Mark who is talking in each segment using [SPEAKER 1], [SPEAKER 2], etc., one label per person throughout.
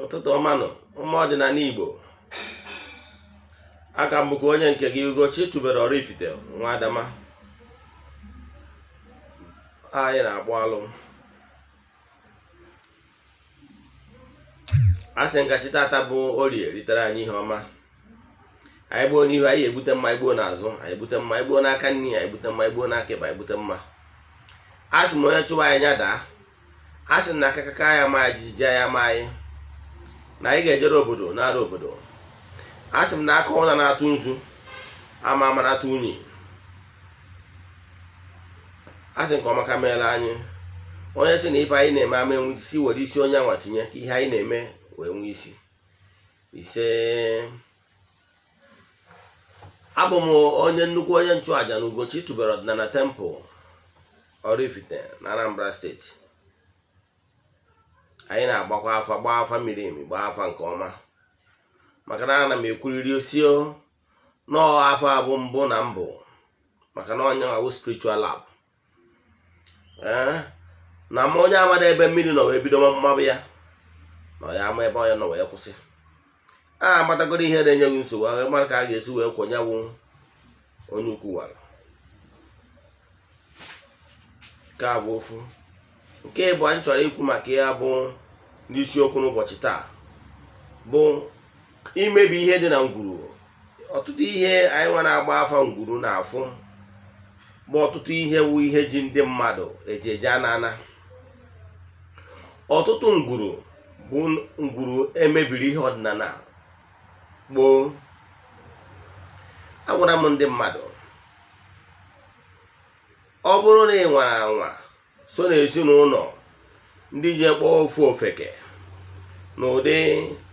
[SPEAKER 1] Ụtụtụ ọma nụ, ụmụ ọdịnala Igbo. Aka m bụkwa onye nke gị, Ugochi tubelu Oraifite nwa Adama. Anyị na-akpụ alụ. A sị m ka chi tata bụ Orie ritere anyị ihe ọma. Anyị gbuo n'ihu, anyị egbute mma. Anyị gbuo n'azụ, anyị egbute mma. Anyị gbuo n'aka nri, anyị egbute mma. Anyị gbuo n'aka ịkpa, anyị egbute mma. A sị m onye chụwa anyị, ya daa. A sị na akakaka ya ama anyị, jijiji ya ama anyị, na anyị ga-ejere obodo nara obodo. A sị m na aka ọbụla na-atụ nzu ama ama na-atụ unyi. A sị nke ọma ka meela anyị. Onye sị na ife anyị na-eme ama enwe isi, were isi onye anwa tinye ka ihe anyị na-eme wee nwee isi. Ise. Abụ m onye nnukwu onye nchụaja na Ugochi tubelu ọdịnala Temple, Oraifite na Anambra Steeti. Anyị na-agbakwa afa, gbaa afa miri emi, gbaa afa nke ọma, maka na ana m ekwuriri osio nọọ afa bụ mbụ na mbụ, maka na onye nwa spiritual lab. Ee, na ma onye amada ebe mmiri nọ wee bido mmabụ ya, na ya ama ebe onye nọ wee kwụsị. A amatagoro ihe na-enye gị nsogbu ahụ, mara ka a ga-esi wee kwọnyewu onye ukwu wara. Nke a bụ ofu. Nke ịbụ anyị chọrọ ikwu maka ya bụ n'isiokwu n'ụbọchị taa bụ imebi ihe dị na ngwuru. Ọtụtụ ihe anyị nwa na-agba afa ngwuru na-afụ bụ ọtụtụ ihe wu ihe ji ndị mmadụ eji eje ana ana. Ọtụtụ ngwuru bụ ngwuru emebiri ihe ọdịnala gboo. Agwara m ndị mmadụ, ọ bụrụ na ị nwara anwa so n'ezinụlọ ndị ji kpọọ ofu ofeke n'ụdị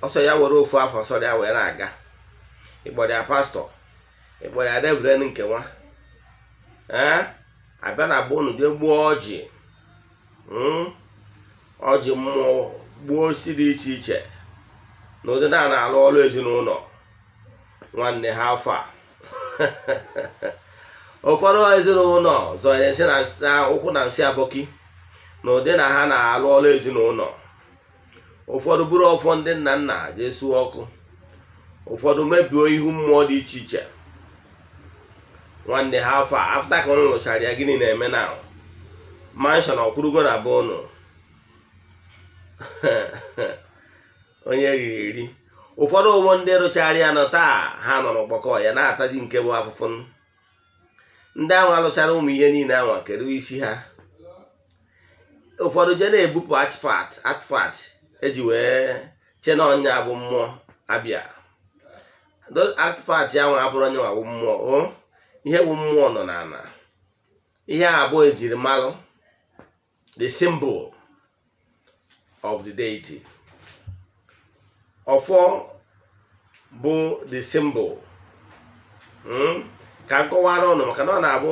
[SPEAKER 1] ọsọ ya, were ofu afọ ọsọ ya wee na-aga, ịkpọrọ ya pastọ, ịkpọrọ ya reverend, nke nwa ee abịa na be unu jee gbuo ọjị, ọjị mmụọ, gbuo osi dị iche iche n'ụdị na na-alụ ọrụ ezinụlọ nwanne ha. Afọ a ụfọdụ ezinụlọ zọnyere nsị na ụkwụ na nsị abọki n'ụdị na ha na-alụ ọrụ ezinụlọ. Ụfọdụ buru ọfọ ndị nna nna jee suo ọkụ. Ụfọdụ mebie ihu mmụọ dị iche iche. Nwanne ha, afọ a after ka ụnụ lụchara ya, gịnị na-eme na mansion ọkwụrugo na be ụnụ? Onye riri eri. Ụfọdụ ụmụ ndị rụchara ya nọ taa, ha nọ n'ọgbakọ ya na-atazi nke bụ afụfụ. Ndị ahụ alụchara ụmụ ihe niile anwa, kedu isi ha? Ụfọdụ je na-ebupụ artifact eji wee che na ọnya bụ mmụọ abịa. Artifact ahụ abụrụ onye nwa bụ mmụọ. O ihe bụ mmụọ nọ n'ala. Ihe a bụ ejirimalụ, the symbol of the deity. Ọfọ bụ the symbol. Ka m kọwara ụnụ, maka na ọ na-abụ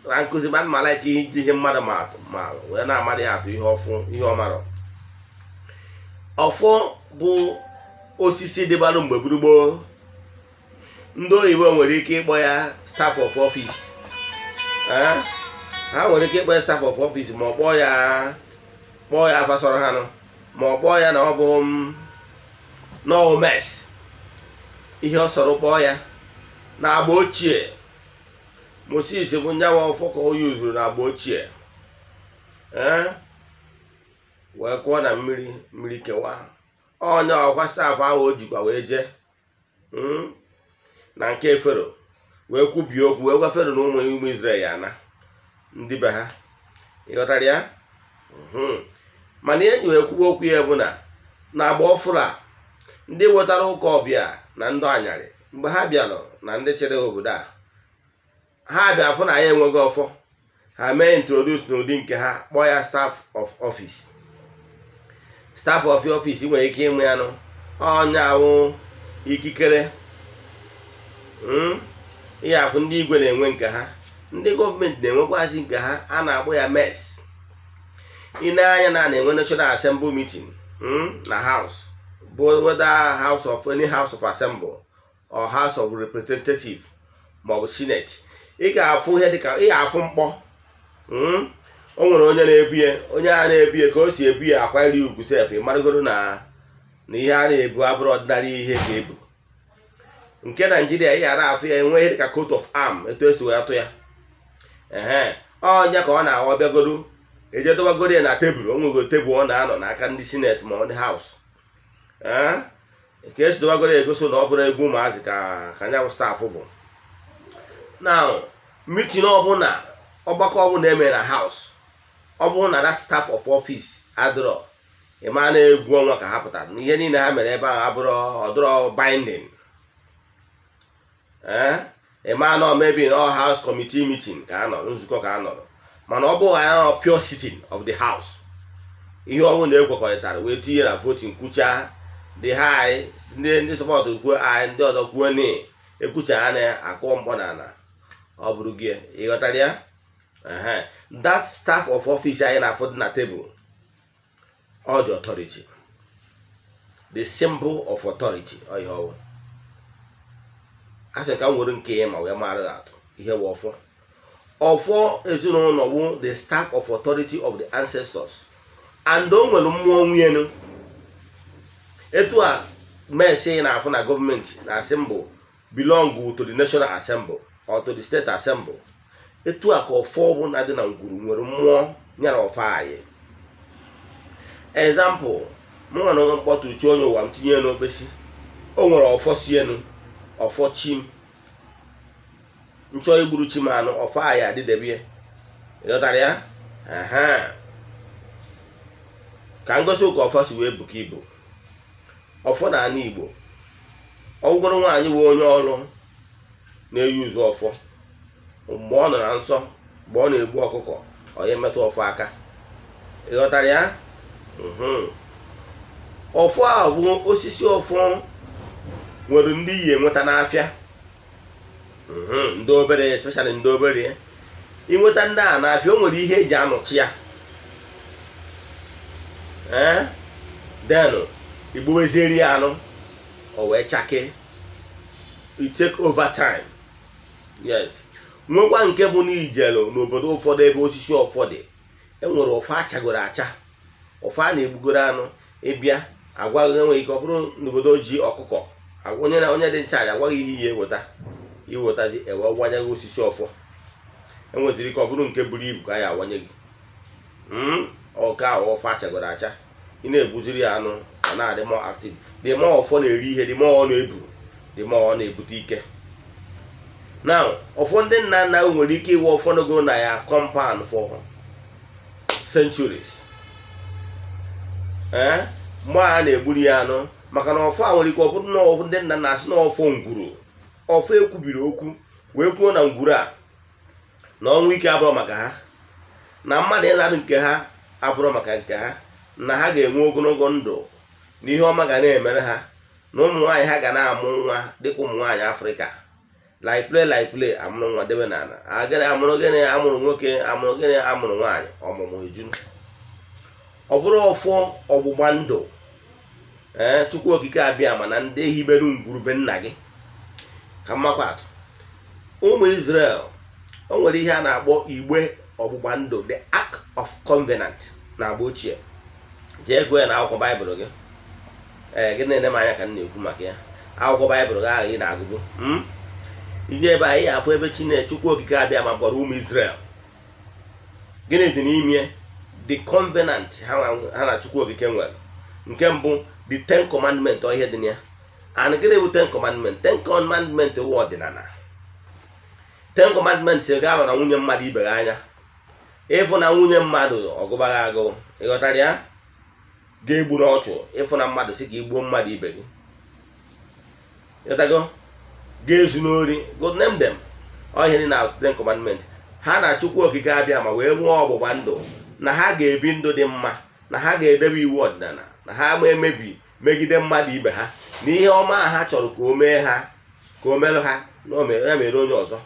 [SPEAKER 1] na nkụzi ma mma like iji ihe mmadụ ma atụ ma wee na-amadị ya atụ ihe ọfụ ihe ọmarọ. Ọfọ bụ osisi dịbalụ mgbe gburugburu. Ndị oyibo nwere ike ịkpọ ya staff of office. Ha nwere ike ịkpọ ya staff of office, ma ọ kpọọ ya afa sọrọ ha nụ, ma ọ kpọọ ya na ọ bụ nọọ mace. Ihe ọ sọrọ kpọọ ya. Na agba ochie, Moses bụ nyawa ọfọ ka o yuzuru na agba ochie, ee, wee kụọ na mmiri, mmiri kewa. Onye ọkwa staff ahụ o jikwa wee jee na nke Fero wee kwubie okwu, wee gwa Fero na ụmụ ụmụ Israel ya na ndị be ha. Ịghọtara ya? Mana ihe ji wee kwuwe okwu ya bụ na na agba ọfụrụ a, ndị wetara ụka ọbịa na ndị anyarị mgbe ha bịalụ na ndị chịrị obodo a, ha bịa fụ na ya enweghị ọfọ, ha mee introduce n'ụdị nke ha, kpọọ ya staff of office. Staff of office nwere ike ịmụ ya nụ ọnya awụ ikikere. Ihe afụ ndị igwe na-enwe nke ha, ndị gọọmenti na-enwekwazị nke ha a na-akpọ ya mace. Ị na-anya na na-enwe National Assembly meeting na house, bụ whether house of any house of assembly or House of Representative maọbụ Senate, ị ga-afụ ihe dịka ị ga-afụ mkpọ. O nwere onye na-ebu ya, onye a na-ebu ya, ka o si ebu ya akwanyere ugwu sef. Ị maragoro na Na ihe a na-ebu abụrụ ordinary ihe ka ebu. Nke Naijiria, ị ghara afụ ya, enwe ihe dịka coat of arm, etu esi wee tụ ya. Ehe, ọnya ka ọ na-aghọ bịagodu, eje dọbagoro ya na tebụl. O nwego tebụl ọ na-anọ n'aka ndị Senate ma ọ ndị House. Ee, ka esi dọbagoro ya egosi na ọ bụrụ egwu ụmụazị ka nya bụ staff bụ. Now, meeting ọbụla, ọgbakọ ọbụla eme na House, ọ bụrụ na that staff of office adịrọ, ịma na egwu ọnwa ka ha pụtara na ihe niile ha mere ebe ahụ abụrụ ọdụrọ binding. Ee, ịma na maybe na all house committee meeting ka a nọ, nzukọ ka a nọrọ, mana ọ bụghị anya nọ pure sitting of the house. Ihe ọnwụ na-ekwekọrịtara wee tinye na voting, kwuchaa the high, ndị support kwuo aye, ndị ọzọ kwuo nay, ekwucha na akụọ mkpọ n'ala, ọ bụrụ gị. Ịghọtara ya? Ehe, that staff of office anyị na-afụ dị na tebụl, all the authority, the symbol of authority, ọ ihe ọwụ. A sị ka m were nke ya ma wee mara gị atụ ihe bụ ọfọ. Ọfọ ezinụlọ bụ the staff of authority of the ancestors, and o nwere mmụọ nwunyenu. Etu a mesi na-afụ na gọọmenti na symbol belong to the National Assembly or to the State Assembly, etu a ka ọfọ bụ na dị na ngwuru nwere mmụọ nyara ọfọ anyị. Example, mụ nwa na onwe mkpọtụ chi onye ụwa m tinye n'okpesi, o nwere ọfọ si enu, ọfọ chi m nchọ igburu chi m anụ, ọfọ anyị adịdebe. Ịghọtara ya? Aha ka ngosi ụka ọfọ si wee buka ibu. Ọfọ na ala Igbo, ọgwụgwọrọ nwaanyị wee onye ọrụ na-eyi ụzọ ọfọ mgbe ọ nọ na nsọ, mgbe ọ na-egbu ọkụkọ, ọ ya emetụ ọfọ aka. Ịghọtara ya? Ọfọ a bụ osisi ọfọ nwere ndị iyi enweta n'afịa, ndị obere, especially ndị obere. Inweta ndị a n'afịa, o nwere ihe eji anọchi ya. Ee, then igbuwezieri ya anụ, o wee chake. It take over time, yes. Nwekwa nke bụ na ijelu n'obodo ụfọdụ ebe osisi ọfọ dị, enwere ọfọ achagoro acha, ọfọ a na-egbugoro anụ. Ịbịa agwaghị, enweghị ike ọ bụrụ n'obodo ji ọkụkọ, onye na onye dị nchaji agwaghị ihe ihe eweta, iwetazi ewe wanye gị osisi ọfọ. Enweziri ike ọ bụrụ nke buru ibu ka a ya awanye gị. Ọka ahụ ọfọ achagoro acha, ị na-egbuziri ya anụ, ọ na-adị more active. The more ọfọ na-eri ihe, the more ọ na-ebu, the more ọ na-ebute ike. Now, ọfọ ndị nna nna nwere ike iwe ọfọ nọgoro na ya compound for centuries. Ee, mgbe a na-egburu ya anụ, maka na ọfọ a nwere ike ọ bụrụ na ọfọ ndị nna nna asị na ọfọ ngwuru, ọfọ ekwubiri okwu wee kwuo na ngwuru a na ọnwụ ike abụrụ maka ha, na mmadụ ịlarụ nke ha abụrụ maka nke ha, na ha ga-enwe ogologo ndụ, na ihe ọma ga na-emere ha, na ụmụ nwaanyị ha ga na-amụ nwa dịka ụmụ nwaanyị Afrịka, like play like play, amụrụ nwa debe n'ala, agịrị amụrụ gịnị, amụrụ nwoke, amụrụ gịnị, amụrụ nwaanyị, ọmụmụ ejunu. Ọ bụrụ ọfọ ọgbụgba ndụ, ee, Chukwu Okike abịa mana ndị hibere ngwurube nna gị. Ka mmakwa atụ, ụmụ Israel, o nwere ihe a na-akpọ igbe ọgbụgba ndụ, the Ark of Covenant, na agba ochie. Jee gụọ ya na akwụkwọ Baịbụl gị. Ee, gị na-ene m anya ka m na-ekwu maka ya, akwụkwọ Baịbụl gị ahụ ị na-agụgụ. Ije ebe anyị afụ ebe Chineke Chukwu Okike abịa ma gwara ụmụ Israel gịnị dị n'ime the covenant ha na Chukwu Okike nwere. Nke mbụ, the Ten Commandment, ọ ihe dị na ya. And gịnị bụ Ten Commandment? Ten Commandment wụ ọdịnala. Ten Commandment si ga alọ na nwunye mmadụ ibe gị anya, ịfụ na nwunye mmadụ ọgụbaghị agụụ. Ịghọtara ya? Ga-egburu ọchụ, ịfụ na mmadụ si ka igbuo mmadụ ibe gị. Ịghọtago? Ga-ezu n'ori, go name them. Ọ ihe dị na Ten Commandment. Ha na Chukwu Okike abịa ma wee nwee ọgbụgba ndụ na ha ga-ebi ndụ dị mma, na ha ga-edebe iwu ọdịnala, na ha ma emebi megide mmadụ ibe ha, na ihe ọma ha chọrọ ka o mee ha, ka o merụ ha, na o mere ya mere onye ọzọ.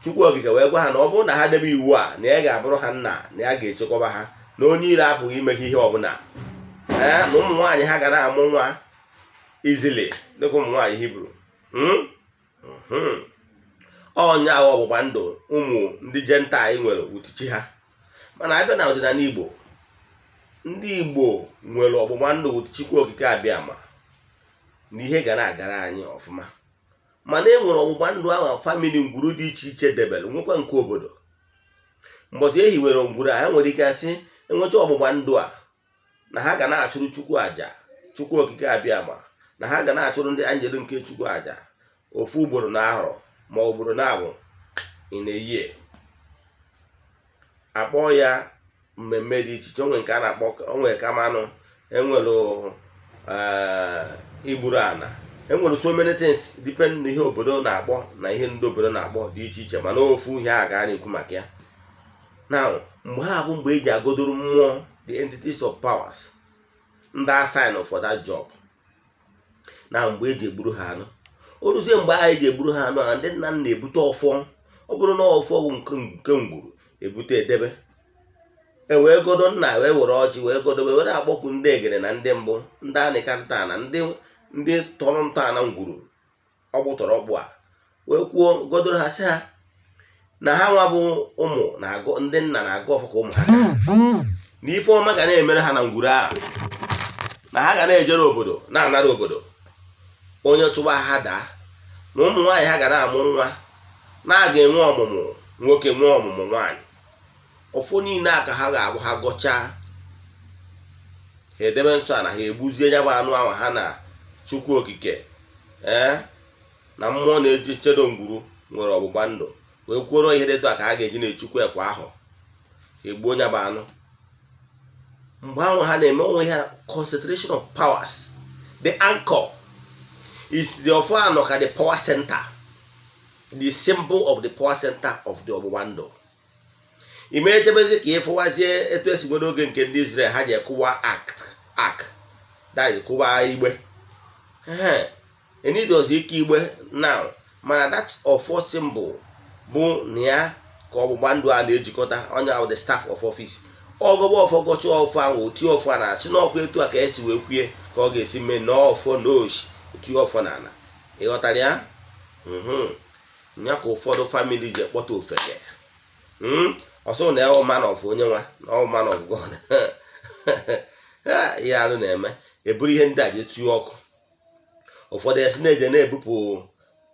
[SPEAKER 1] Chukwu Okike wee gwa ha na ọ bụrụ na ha debe iwu a, na ya ga-abụrụ ha nna, na ya ga-echekwaba ha, na onye ire apụghị ime ha ihe ọbụla. Ee, na ụmụ nwaanyị ha ga na-amụ nwa izili dịka ụmụ nwaanyị Hibru. Ọnya ahụ ọgbụgba ndụ ụmụ ndị Gentile nwere utichi ha. Mana abịa na ọdịnala Igbo, Ndị Igbo nwere ọgbụgba ndụ Chukwu Okike Abịama na ihe ga na-agara anyị ọfụma, mana e nwere ọgbụgba ndụ ahụ family ngwuru dị iche iche debere, nwekwa nke obodo. Mbọsị e hiwere ngwuru a, ha nwere ike asị enwecha ọgbụgba ndụ a na ha ga na-achụrụ Chukwu àjà, Chukwu Okike Abịama, na ha ga na-achụrụ ndị anjelu nke Chukwu àjà ofu ugboro na ahọrọ ma ugboro na-abụ in a year. Akpọ ya mmemme dị iche iche. Onwe nke a na-akpọ onwe kamanụ, enwere igburu ana, enwere so many things depend na ihe obodo na-akpọ na ihe ndị obodo na-akpọ dị iche iche, mana ofu ihe a ga na-ekwu maka ya now. Mgbe ha bụ mgbe eji agodoro mmụọ, the entities of powers ndị assign for that job, na mgbe eji egburu ha anụ. O ruzie mgbe ahụ eji egburu ha anụ a, ndị nna nna ebute ọfọ. Ọ bụrụ na ọfọ bụ nke ngwuru, ebute edebe, e wee godo nna, wee were ọjị wee godo, wee were akpọkwu ndị egere na ndị mbụ, ndị anịka ntọala, ndị tọrọ ntọala ngwuru ọgbụtọrọ ọkpụ a, wee kwuo godoro ha, sị ha na ha nwa bụ ụmụ na-agụ, ndị nna na-agụ ọfọ ka ụmụ ha na ife ọma ga na-emere ha na ngwuru ahụ, na ha ga na-ejere obodo, na-anara obodo, onye chụba ha daa, na ụmụ nwaanyị ha ga na-amụ nwa, na-aga enwe ọmụmụ nwoke, nwee ọmụmụ nwaanyị. Ọfọ niile a ka ha ga-abụ ha gọchaa, ha edebe nsọ a na ha egbuzie ya bụ anụ ahụ ha na Chukwu Okike ee na mmụọ na-eji chedo ngwuru nwere ọgbụgba ndụ wee kwuoro ihe dị etu a ka ha ga-eji na-echukwu ekwe ahụ egbuo ya bụ anụ. Mgbe ahụ ha na-eme onwe ha concentration of powers. The anchor is the ọfọ anọ ka the power center, the symbol of the power center of the ọgbụgba ndụ. Ime echebezi ka ịfụwazie etu esi nwere oge nke ndị Israel ha ji ekụwa ark, that is, kụwa igbe. Enidozi ike igbe now, mana that ọfọ symbol bụ na ya ka ọgbụgba ndụ a na-ejikọta onye ahụ, the staff of office. Ọgọba ọfọ, gọchị ọfọ ahụ, otie ọfọ a na-asị n'ọkwa etu a ka esi wee kwue ka ọ ga-esi mee n'ọfọ n'oshi, otie ọfọ n'ala. Ịghọtara ya? Ya ka ụfọdụ family ji ekpọta ofeke ọsọ na ọ man of onye nwa na ọ man of God. Ihe alụ na-eme, eburu ihe ndị a ji etinye ọkụ. Ụfọdụ esi na-eje na-ebupụ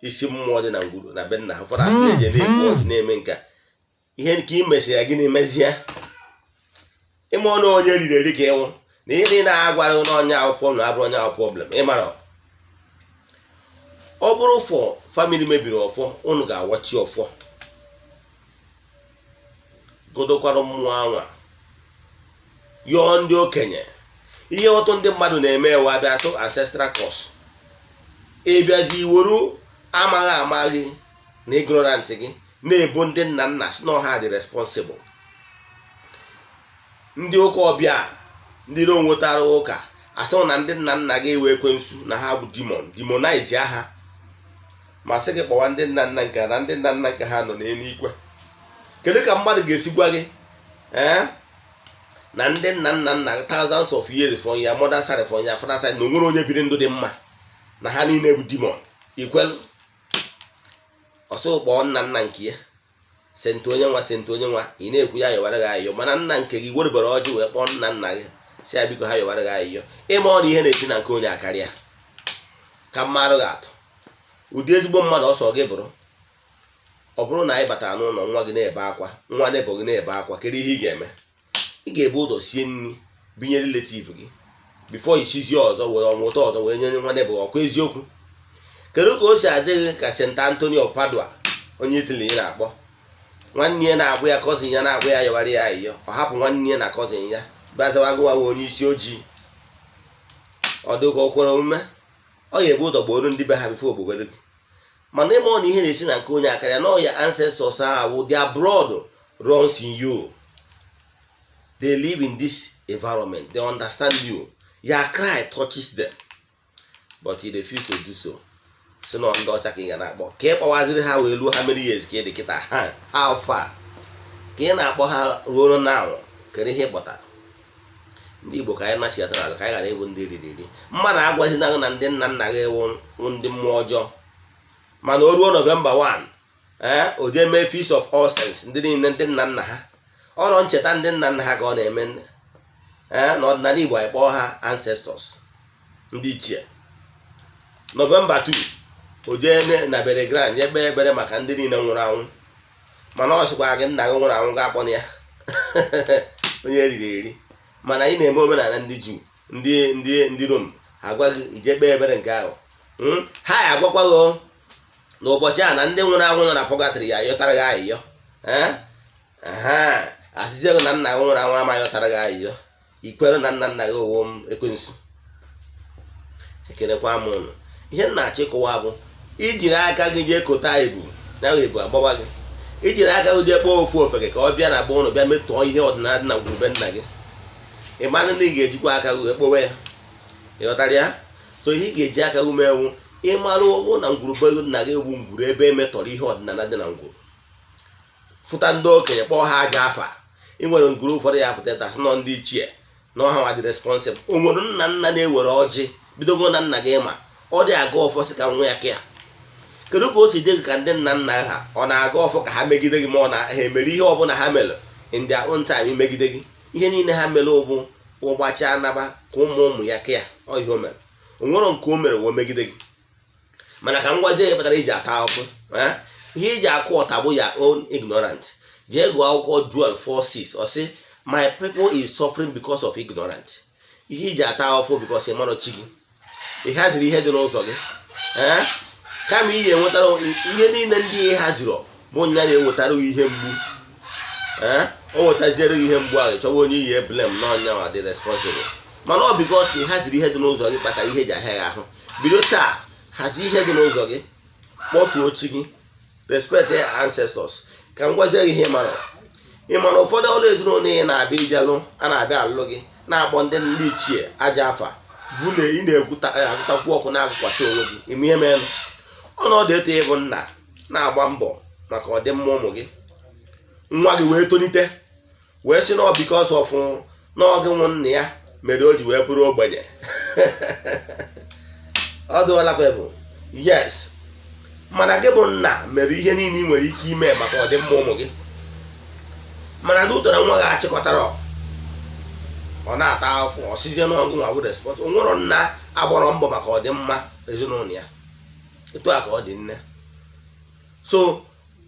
[SPEAKER 1] isi mmụọ dị na ngwuru na be nna ha. Ụfọdụ asị na-eje na-ebu ọjị, na-eme nke a. Ihe nke i mesịrị ya, gịnị mezie? Ịma ọnụ onye riri eri ka ịnwụ na ihe niile a gwara na onye ahụ problem abụrụ onye ahụ problem. Ịmara ọ bụrụ fọ family mebiri ọfọ, unu ga-awachi ọfọ, godokwara mmụọ anwa, yọọ ndị okenye. Ihe ọtụ ndị mmadụ na-eme ewe abịa sụ ancestral curse, ịbịazi iweru amaghị amaghị na ignorant gị na-ebo ndị nna nna si na ọha dị responsible. Ndị ụka ọbịa, ndị na-onwetara ụka, asị na ndị nna nna gị ewe ekwensu, na ha bụ demon, demonize ha, ma sị gị kpọwa ndị nna nna nke na ndị nna nna nke ha nọ n'eluigwe. Kedu ka mmadụ ga-esi gwa gị ee na ndị nna nna nna thousands of years from your mother side, from your father side, na onwere onye biri ndụ dị mma, na ha niile bụ demon? Ikwelu ọsọ kpọọ nna nna nke ya saint onye nwa, saint onye nwa, ị na-ekwu ya yọwara gị ayọ, mana nna nke gị werebere ọjị wee kpọọ nna nna gị, si ya biko ha yọwara gị ayịyọ. Ịma ọ na ihe na-esi na nke onye akarịa ka mmadụ ga-atụ ụdị ezigbo mmadụ ọsọ gị bụrụ. Ọ bụrụ na anyị batara n'ụlọ, nwa gị na-ebe akwa, nwa nebo gị na-ebe akwa, kedu ihe ị ga-eme? Ị ga-ebu ụzọ sie nri binye relative gị before isizie ọzọ were ọmụta ọzọ wee nye nwa nebo. Ọkwa eziokwu? Kedu ka o si adịghị ka St. Anthony of Padua, onye Italy ị na-akpọ nwanne ya na-agwụ ya, cousin ya na-agwụ ya yọwara ya ayịyọ, ọ hapụ nwanne ya na cousin ya bịazawa gụwa onye isi ojii? Ọ dịka o kwere omume? Ọ ga-ebu ụzọ gboro ndị be ha before ogbobere gị. Mana ịma ọ na ihe na-esi na nke onye akarịa na ọya ancestors ahụ, their blood runs in you. They live in this environment, they understand you. Your cry touches them, but he refuse to do so. Si na ndị ọcha ka ị ga na-akpọ, ka ị kpọwaziri ha wee ruo ha many years ka ị dị kịta ha, how far ka ị na-akpọ ha ruo now? Kedu ihe ị kpọtara ndị Igbo? Ka anyị nachiatara ala, ka anyị ghara ịbụ ndị riri eri. Mmadụ agwazina na ndị nna nna gị wụ ndị mmụọ ọjọọ, mana o ruo November 1, ee, o jee mee Feast of All Saints, ndị niile ndị nna nna ha, ọrọ ncheta ndị nna nna ha ka ọ na-eme. Ee, n'ọdịnala Igbo, anyị kpọọ ha ancestors, ndị ichie. November 2, o jee na burial ground, je kpee ekpere maka ndị niile nwụrụ anwụ. Mana ọ sịkwa gị nna gị nwụrụ anwụ ga-akpọ ya onye eriri eri. Mana ị na-eme omenala ndị Juu, ndị Rom, ha gwa gị ije kpee ekpere nke ahụ. Ha ya agwakwa gị n'ụbọchị a na ndị nwụrụ anwụ nọ na purgatory ya yọtara gị ayịyọ. Asịzie gị na nna gị nwụrụ anwụ ama yọtara gị ayịyọ, ikwere na nna nna gị owo m ekwensu. Ekelekwa m ụnụ. Ihe m na-achọ ịkọwa bụ ijiri aka gị jee kota ebu na ebu agbawa gị, ijiri aka gị jee kpọọ ofu ofeke ka ọ bịa na be ụnụ, bịa metọọ ihe ọdịnala dị na ngwurube nna gị. Ị mara na ị ga-ejikwa aka gị wee kpowe ya. Ị ghọtara ya? So ihe ị ga-eji aka gị mewu, ịmara ọgwụ na ngwurube nna gị bụ ngwuru ebe emetọrọ ihe ọdịnala dị na ngwuru, fụta ndị okenye, kpọọ ha aja afa. Ị nwere ngwuru ụfọdụ ya pụta tasị nọ ndị ichie na ọha nwa dị responsible. O nwere nna nna na-ewere ọjị bidogo na nna gị, ma ọ dị aga ọfọ sị ka nwa ya kịa. Kedu ka o si dị gị ka ndị nna nna ha ọ na-aga ọfọ ka ha megide gị, ma ọ na ha emere ihe ọbụla ha mere in their own time imegide gị? Ihe niile ha mere bụ ụgbachi anaba ka ụmụ ụmụ ya kịa. Ọ ihe o mere, o nwere nke o mere wee megide gị. Mana ka m gwazie ya kpatara iji ata ahụhụ. Ihe iji akụ ọta bụ ya own ignorant. Jee gụọ akwụkwọ Joel 4:6, ọ sị, "My people is suffering because of ignorant." Ihe iji ata ahụhụ because ị marọ chi gị, ị haziri ihe dị n'ụzọ gị. Ee, kama ihe enwetara ihe niile ndị ị haziri bụ nya na-ewetara ihe mgbu. Ee, o wetaziere gị ihe mgbu ahụ, chọwa onye iyi blame n'ọnya ma dị responsible. Mana ọ because ị haziri ihe dị n'ụzọ gị kpatara ihe eji ahịa gị ahụ. Bido taa, hazie ihe dị n'ụzọ gị, kpọtuo chi gị, respect your ancestors. Ka m gwazie gị ihe ịmara. Ịmara ụfọdụ ọrụ ezinụlọ ị na-abịa ijelụ, a na-abịa alụlụ gị, na-akpọ ndị ndị ichie aja afa, bụ na ị na-agụtakwu ọkụ na-agụkwasị onwe gị ime ihe merenụ. Ọnọdụ eto ịbụ nna na-agba mbọ maka ọdịmma ụmụ gị, nwa gị wee tolite wee sị na ọ because of na ọ gị nwụ nna ya mere o ji wee bụrụ ogbenye. Ọ dụọla bụ yes, mana gị bụ nna mere ihe niile ị nwere ike ime maka ọdịmma ụmụ gị. Mana ndị ụtara nwa gị achịkọtara, ọ na-ata afụ, ọ sizie n'ọgụ nwa bụ respond. O nwere nna agbọrọ mbọ maka ọdịmma ezinụlọ ya, etu a ka ọ dị nne. So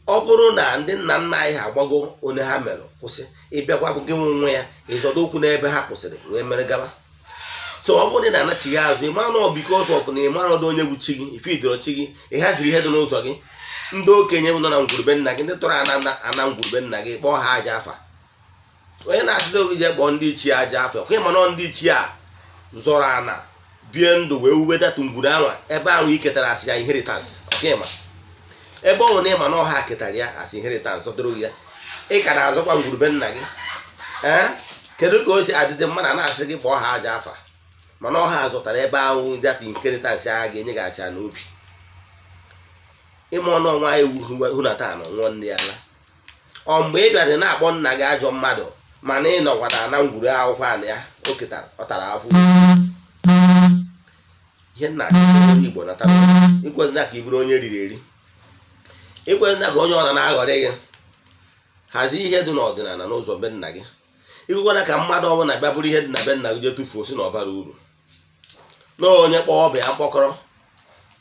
[SPEAKER 1] ọ bụrụ na ndị nna nna anyị ha agbago onye ha mere kwụsị, ịbịakwa bụ gị nwe ya, ịzọdo ụkwụ n'ebe ha kwụsịrị wee mere gaba. So ọ bụrụ na ị na-anachighị azụ, ịma na ọ because of na ị mara ọdụ onye bụ chi gị, ifidoro chi gị, ị haziri ihe dị n'ụzọ gị. Ndị okenye nọ na ngwurube nna gị, ndị tọrọ ana ana ngwurube nna gị, kpọọ ha aja afa. Onye na-asịrị oge je kpọọ ndị ichie aja afa, ọkwa ịma nọ ndị ichie a zọrọ ana, bie ndụ wee wube datu ngwuru anwa ebe ahụ i ketara asị ya inheritance. Ọkwa ịma ebe ọ nwụ na ịma na ọha ketara ya asị inheritance, zọtụrụ gị ya, ị ka na-azọkwa ngwurube nna gị. Ee, kedu ka o si adịdị mmadụ a na-asị gị kpọọ ha aja afa, mana ọha zụtara ebe ahụ that inheritance a ga-enye gị asị ya n'obi? Ịma ọnụ ọnwa ewu hụnata nọ nwụọ nne ya ala. Ọ mgbe ị bịara na-akpọ nna gị ajọ mmadụ, mana ị nọkwara na ngwuru akwụkwọ anị ya o ketara, ọ tara afụ. Ihe nna achọ onye Igbo natara, ikwezina ka ị bụrụ onye riri eri, ikwezina ka onye ọ na na-aghọrị gị. Hazie ihe dị n'ọdịnala n'ụzọ be nna gị. Ikwekwana ka mmadụ ọbụla bịa bụrụ ihe dị na be nna gị jee tụfuo, si na ọ bara uru na onye kpọọ ọbịa ya mkpọkọrọ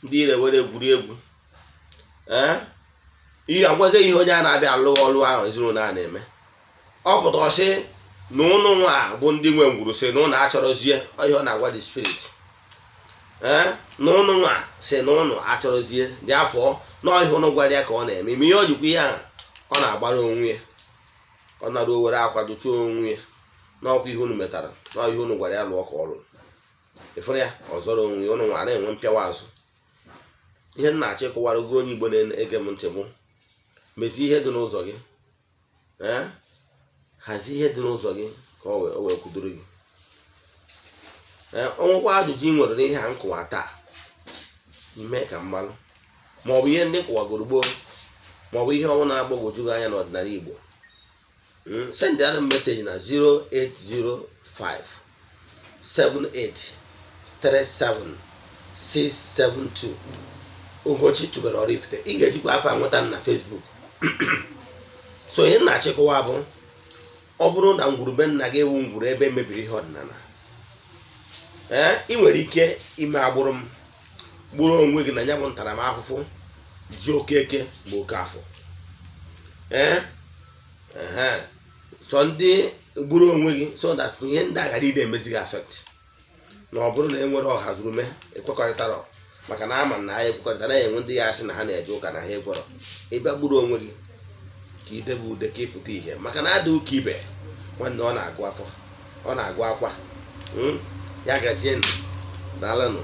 [SPEAKER 1] ndị ire were egwuri egwu. Ee, ihe agwazie ihe onye a na-abịa alụ ọlụ ahụ ezinụlọ a na-eme, ọ pụta ọsị na ụnụ nwa bụ ndị nwe ngwuru, sị na ụnụ achọrọzie ihe ọ na-agwa the spirit. Ee, na ụnụ nwa sị na ụnụ achọrọzie dị afọ na ihe ụnụ gwara ya ka ọ na-eme. Ime ihe o jikwa ihe ahụ ọ na-agbara onwe ya, ọ nara o were akwadocha onwe ya n'ọkwa ihe unu metara na ihe unu gwara ya lụọ ka ọ lụrụ. Ịfụrụ ya, ọ zọrọ onwe ya. Ụnụ nwa na-enwe mpịawa azụ. Ihe m na-achọ ịkọwara gị, onye Igbo na-ege m ntị, bụ mezie ihe dị n'ụzọ gị. Ee, hazie ihe dị n'ụzọ gị ka o wee kwudoro gị. Ee, o nwekwa ajụjụ ị nwere n'ihe a nkụwa taa, ime ka mmalụ, maọbụ ihe ndị kụwagoro gboo, maọbụ ihe ọbụla na-agbagwoju gị anya n'ọdịnala Igbo, send m message na 0805 78 37 672. Ugochi tubelu Oraifite. Ị ga-ejikwa afọ a nweta m na Facebook. So ihe m na-achịkọwa bụ Ọ bụrụ na ngwurube nna gị ewu ngwuru ebe mebiri ihe ọdịnala, ee, ị nwere ike ime agbụrụ m gburu onwe gị na ya bụ ntaramahụhụ ji okeke ma oke afọ. Ee, ehe, sọ ndị gburu onwe gị so that ihe ndị a ghara ide emezi gị affect. Na ọ bụrụ na e nwere ọha zuru mee ekwekọrịtara, maka na ama na anyị ekwekọrịta na enwe ndị ya asị na ha na-eje ụka na ha ekwerọ. Ịbịa gburu onwe gị ka idebe ude ka ịpụta ihe, maka na ada ụka ibe nwanne, ọ na-agụ afọ, ọ na-agụ akwa. Ya gazie, daalụnụ.